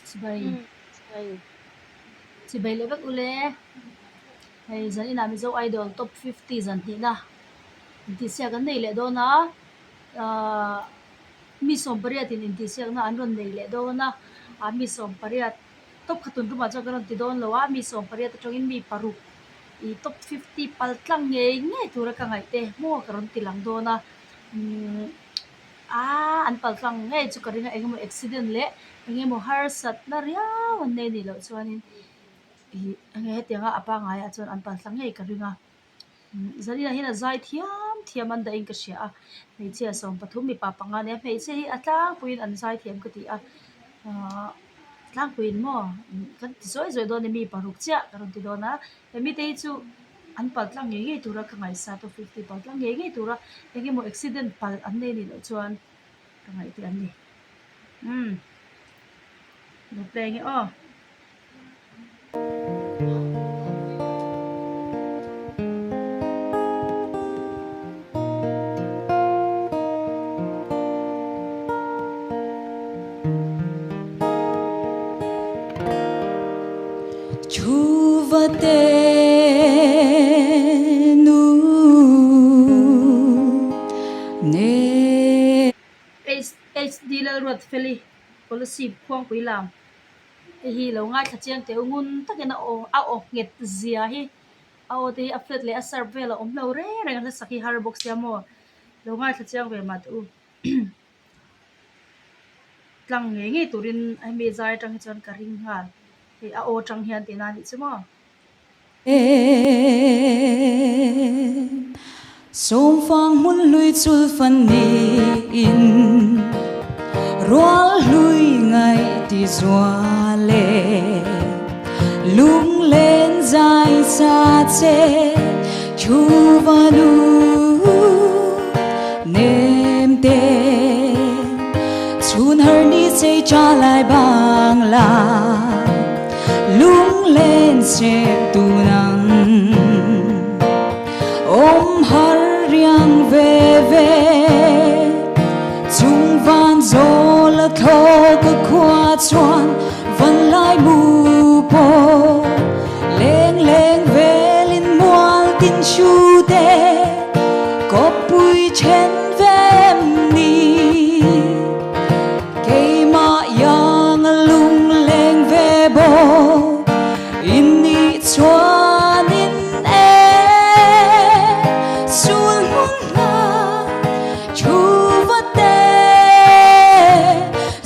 Chibai. Chibai leh vek ule. Hei zan inah Mizo Idol top 50 zan hnihna intihsiak an nei leh dawn a. Ahh mi 18 in intihsiakna an rawn nei leh dawn a. Ah mi 18 top kha tun tumah chuan ka rawn ti dawn lo a. Mi 18 atangin mi paruk ih top 50 pal tlang ngei ngei tura ka ngaih te maw ka rawn ti lang dawn a. Umm. Aaa an pal tlang ngei chu ka ring a engemaw accident leh engemaw harsatna riau an nei anih loh chuanin ih enge hetianga a pangaiah chuan an pal tlang ngei ka ring a Zarina hian a zai thiam thiam an dahin ka hria a hmeichhia 13 mipa panga ania hmeichhia hi a tlangpuiin an zai thiam ka ti a ahh tlangpuiin maw kan ti zawi zawi dawn a ni mi paruk chiah ka rawn ti dawn a hemi te hi chu. An pal tlang ngei ngei tura ka ngaihsa top 50 pal tlang ngei ngei tura eng emaw accident palh an nei nih loh chuan ka ngaihtuah an ni. Umm lo play nge aw. Chuvate nu ne. HD Lalruatfeli Kolasib Khuangpui lam te hi lo ngaithla chiang teh u ngun takin a aw a aw nghet zia hi a aw te hi a flat leh a sharp vel a awm lo reng reng a hlasak hi har bawk sia maw lo ngaithla chiang ve mah teh u. Tlang ngei ngei turin hemi zai atang hi chuan ka ring nghal. Hei a aw atang hian tihna a nih chu maw. Sawmfang hmun hlui chul fan niin rual hlui ngaih ti zual e. Lunglen zai sa che chu va nu nem te chhun har ni chei cha lai bang la lunglen chep tu nang ôm har riang ve ve chung van zo la tho ka khua chuan van lai mu po leng leng velin mual tin chu te có pui chen vem ni keimah yang lung leng ve bo in ni chuan in e sul hmun nga chu va te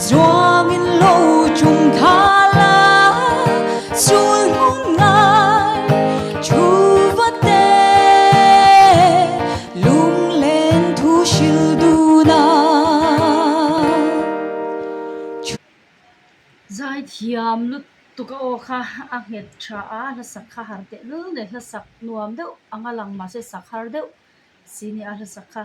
zuang in lo chung kha la sul hmun ngai chu va te lunglen thu hril duna. Zaithiam lutuk a aw kha a nghet tha a, hla sak kha har teh lul nen hla sak nuam deuh anga lang mahse sak har deuh si nia hla sak kha.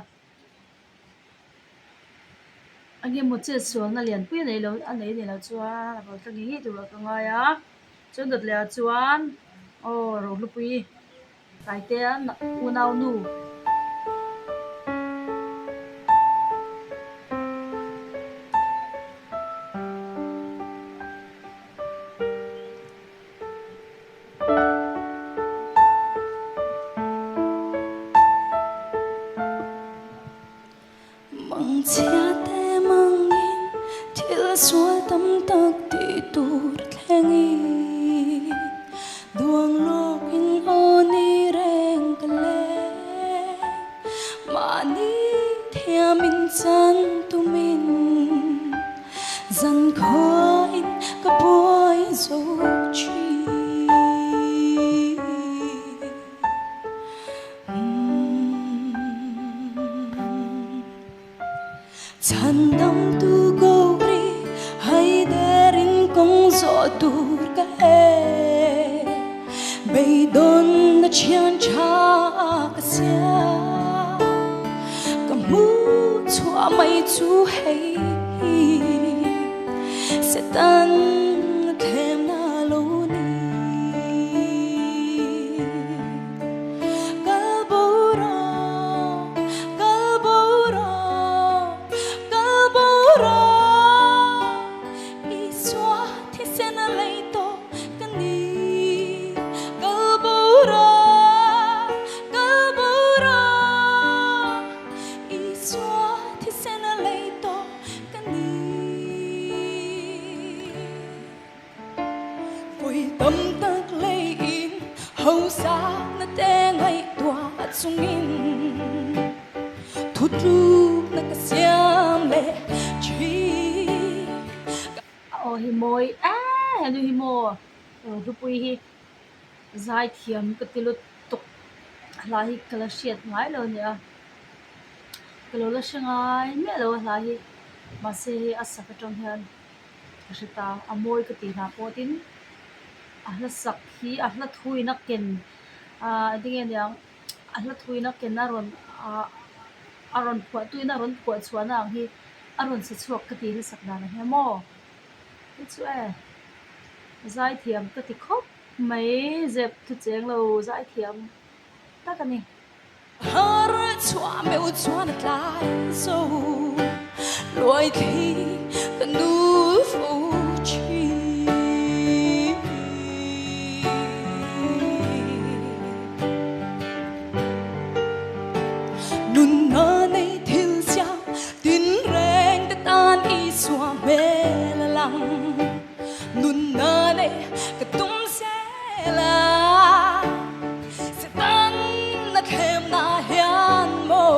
Eng emaw chet sualna lianpui a nei lo a nei ni lo chuan a kaltlang ngei ngei turah ka ngai a, chuan dawt leh ah chuan aw Rohlupui Taitea unau nu. Mangchhia te mangin thil sual tam tak tih tur thlengin duang lawkin aw ni reng ka leng mahni thiamin chan tumin zan khuain ka buai zo thin. Chhandamtu Gauri haiderin kawng zawh tur ka he Beidawnna thian tha ka siam Ka hmuh chhuah mai chu hei hi Satan a thlemna lo ni. Kal bo rawh, kal bo rawh, kal bo rawh, Isua Thisen a lei tawh ka ni. Kal bo rawh, kal bo rawh, Isua thisen a lei tawh ka ni. Vawi tam tak leiin hausakna te ngaihtuah chungin thutlukna ka siam leh thin. A aw hi mawi em henu hi maw hlupui hi zaithiam ka ti lutuk a hla hi ka la hriat ngai lo a nia ka lo la hre ngai miah lo a hla hi mahse hei a sak atang hian ka hre ta a mawi ka tih hla pawh tin a hla sak hi a hla thuin a ken ah eng nge niang a hla thuin a ken a rawn ah a rawn phuah tuin a rawn phuah chhuahna ang hi a rawn sa chhuak ka tih hla sak dan ang hian maw hei chu e zaithiam ka ti khawp mai zep thu cheng lo zaithiam tak a ni. Har chhuah meuh chuan a tlai zo luai thli ka nu fo thin. Nunna nei thil siam tin reng te tan Isua hmel a lang. Nunna nei ka tum zel a. Setan na thlem na hian maw.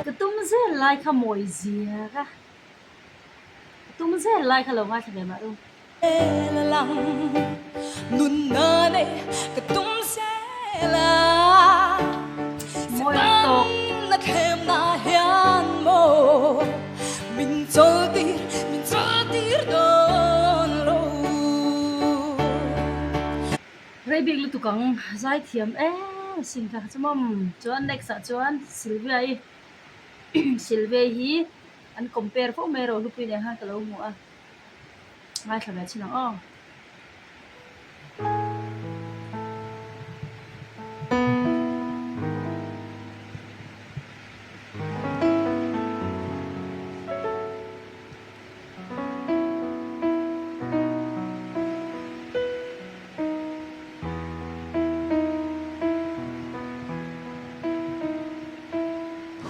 Ka tum zel lai kha mawi zia ka. Ka tum zel lai kha lo ngaithla ve mah u. Zel a lang nunna nei ka tum zel a. Mawi tawk. Setan na thlem na hian maw. Min chawl tir, min chawl tir dawn lo. Rei bik lutuk ang zaithiam em asin kha chu mawm chuan next ah chuan Sylvia i Sylvia hi an compare fo mai ro hlupui nen khan ka lo hmu a ngaithla ve chin ang aw.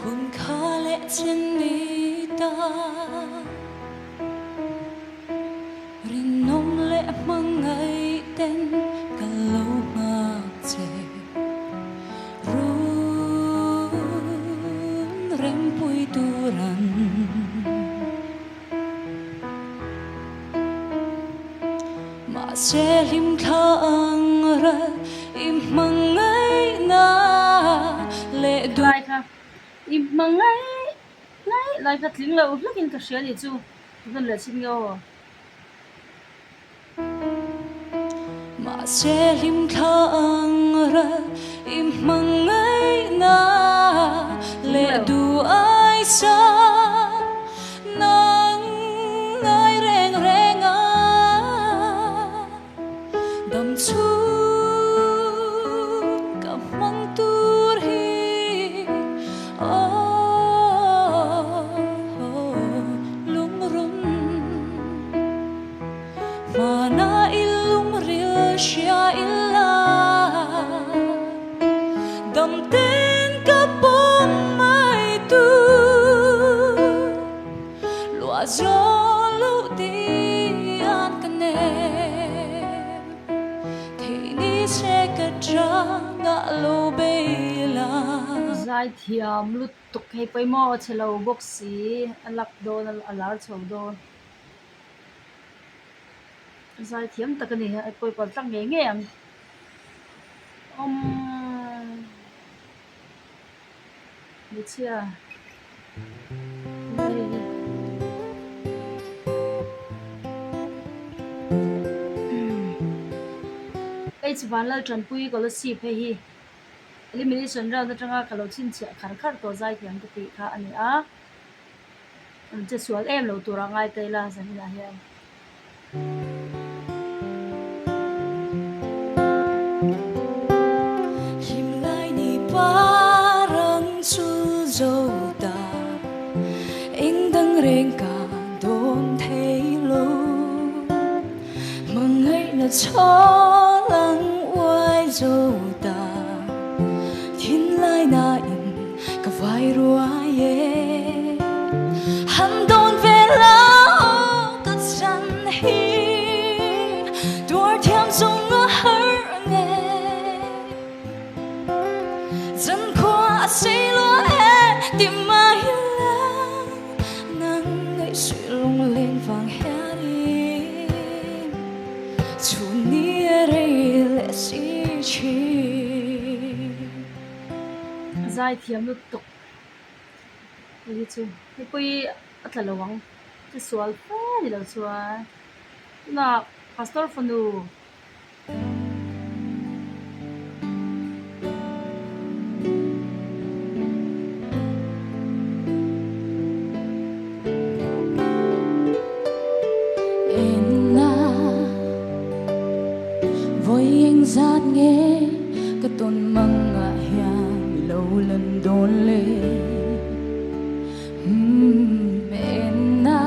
Hun kha leh chen ni ta Rinawm leh hmangaih ten ka lo nghak che Run rempui turan. Mahse hlim thla ang ral i hmangaihna leh duh. Lai kha i hmangaih lai lai kha tling lo hlakin ka hria nih chu vawn leh chin nge aw. Mahse hlim thla ang ral i hmangaihna leh duh ai sa nang ngai reng reng a dam chhung ka hmang tur hi aw lungrun. Hmana i lungril hria ila dam ten ka pawm mai tu Luah zawl loh tian ka nem Theih ni se ka changah lo bei la. Zaithiam lutuk hei pawimawh a chhe lo bawk si a lak dawn a lar chho dawn. Zaithiam tak a ni a pawi pal tlak ngei ngei ang awm hmeichhia hei hi H Vanlaltanpui Kolasib hei hi elimination round atanga ka lo chhinchhiah khar khar tawh zaithiam ka tih kha a ni a. An che sual em lo tur a ngai ta ila zaninah hian. Hlim lai ni parang chu zo ta eng dang reng ka dawn thei lo. na chhawl ang uai zo ta Thinlai na in ka vai ruai e Han dawn ve la aw ka chan hi Tuar thiam zawng a har nge Dân khua a sei lua e ti mai la Nang ngaih suih lunglen vang hianin Chhun ni a rei leh si thin. Zai thiam lutuk hei hi chu hei pawh hi a tla lo ang chu sual fe ni lo chuan tunah pastor fanu. Enna vawi eng zat nge ka tawn mangah hian mi lo lan dawn le Umm enna.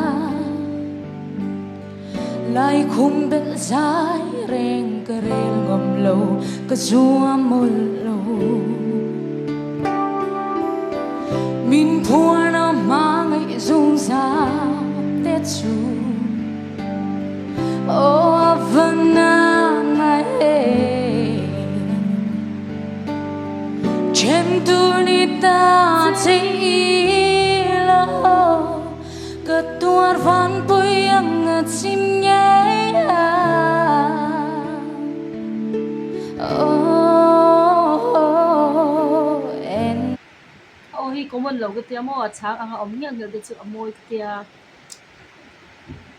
Lai khum belh zai reng ka rel ngam lo ka zuam mawlh lo Min phuarna hma ngaih zungzal te chu aw a va na ngai e Then tur ni ta che i lo. Ka tuar vanpui ang a chim ngei a Oh en. A aw hi common lo ka tia maw a chhang anga awm ngiah ngiah te chu a mawi ka tia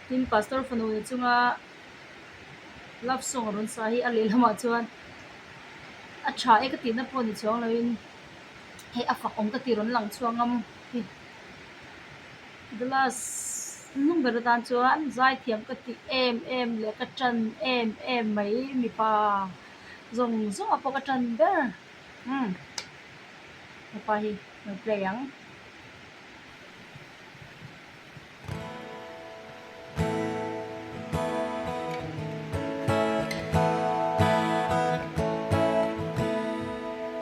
tin pastor fanu ni chunga love song a rawn sa hi a lehlamah chuan a tha e ka tihna pawh ni chuang loin hei a fak awm ka tih rawn lang chhuak ngam hi. Glass hnung ber atan chuan zaithiam ka tih em em leh ka tan em em mai mipa zawng zawng ah pawh ka tan ber umm hepa hi lo play ang.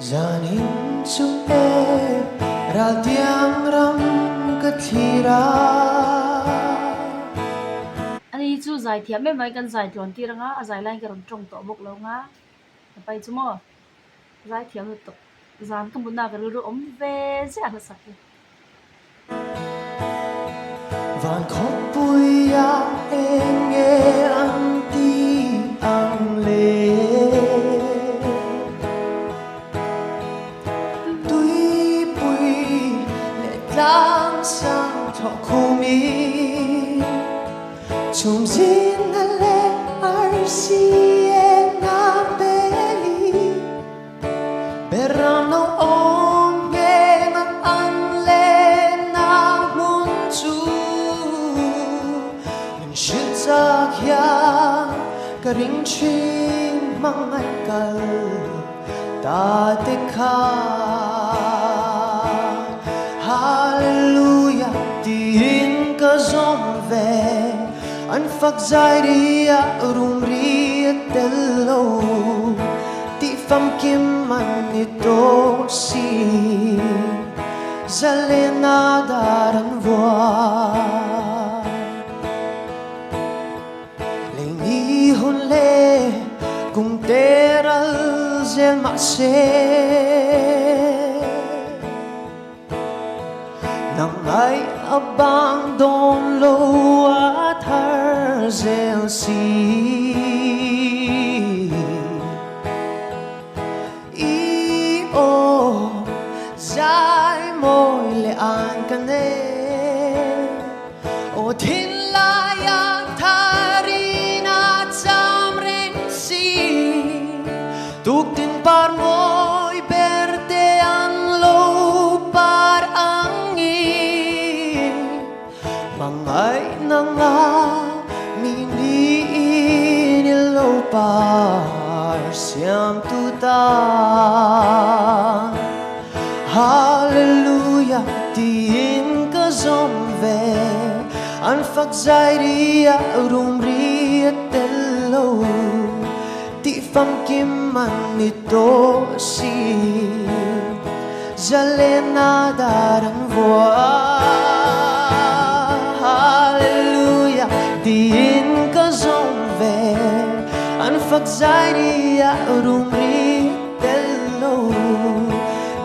Zan in chu e ral tiang ram ka thlir a. Ani hi chu zai thiam em mai kan zai tluan tir anga a zai laiin ka rawn tawng tawh bawk lo anga ka pai chu maw zai thiam lutuk zan ka mutna ka rilru awm ve ziah hla sak hi. Van khawpuia eng nge an ti ang le? Tuipui leh tlang sang thawh khumin chhum zinna leh arsi eng a beli. Beram lo awm ngeng a an lenna hmun chu min hrilh chak hian ka ring thin hmangaih kal ta te kha Hallelujah tiin ka zawm ve an fak zai ri a rum ri a tel lo. Tih famkim an ni tawh si, Zalena dar an vuah. Lei ni hun le kum te ral zel mah se. Nang ai a bang dawn lo a thar zel si. I aw zai mawi leh an ka nei. Aw thinlai a tharin a cham reng si. Tuktin par mawi ber te an lo par ang i. Hmangaihna nga mi niin i lo par siam tu ta. Hallelujah tiin ka zawm ve an fak zai ri a rum ri a tel lo. famkim an ni tawh si. Zalena dar an vuah. Hallelujah tiin ka zawm ve. An fak zai ri a rum ri tel lo.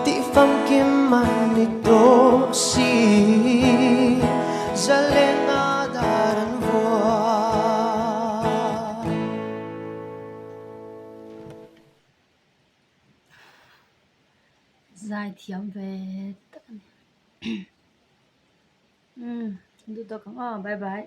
Tih famkim an ni tawh si. Zalena dar an vuah. Zai thiam ve tak a ni. Umm duh tawk ang aw bye bye.